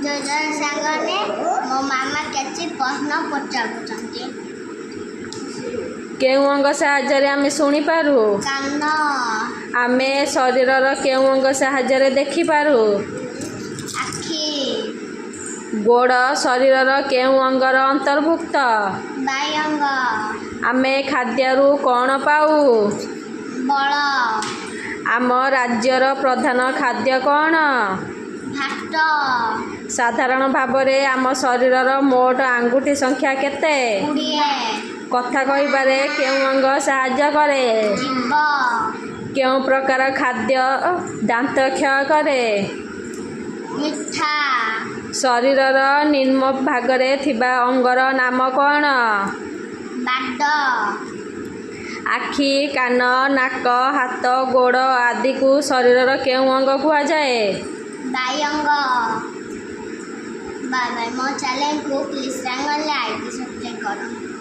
ଜୟ ସାଙ୍ଗମାନେ, ମୋ ମାମା କିଛି ପ୍ରଶ୍ନ ପଚାରୁଛନ୍ତି। କେଉଁ ଅଙ୍ଗ ସାହାଯ୍ୟରେ ଆମେ ଶୁଣିପାରୁ? କାନ। ଆମେ ଶରୀରର କେଉଁ ଅଙ୍ଗ ସାହାଯ୍ୟରେ ଦେଖିପାରୁ? ଆଖି। ଗୋଡ଼ ଶରୀରର କେଉଁ ଅଙ୍ଗର ଅନ୍ତର୍ଭୁକ୍ତ? ବାହ୍ୟାଙ୍ଗ। ଆମେ ଖାଦ୍ୟରୁ କ'ଣ ପାଉ? ବଳ। ଆମ ରାଜ୍ୟର ପ୍ରଧାନ ଖାଦ୍ୟ କ'ଣ? ଭାତ। ସାଧାରଣ ଭାବରେ ଆମ ଶରୀରର ମୋଟ ଆଙ୍ଗୁଠି ସଂଖ୍ୟା କେତେ? 20। କଥା କହିବାରେ କେଉଁ ଅଙ୍ଗ ସାହାଯ୍ୟ କରେ? ଜିଭ। କେଉଁ ପ୍ରକାର ଖାଦ୍ୟ ଦାନ୍ତ କ୍ଷୟ କରେ? ମିଠା। ଶରୀରର ନିମ୍ନ ଭାଗରେ ଥିବା ଅଙ୍ଗର ନାମ କ'ଣ? ବାଦ। ଆଖି, କାନ, ନାକ, ହାତ, ଗୋଡ଼ ଆଦିକୁ ଶରୀରର କେଉଁ ଅଙ୍ଗ କୁହାଯାଏ? ବାହ୍ୟାଙ୍ଗ। Bye bye. ମୋ ଚ୍ୟାନେଲକୁ ପ୍ଲିଜ୍ ଲାଇକ୍, ସବସ୍କ୍ରାଇବ୍ କର।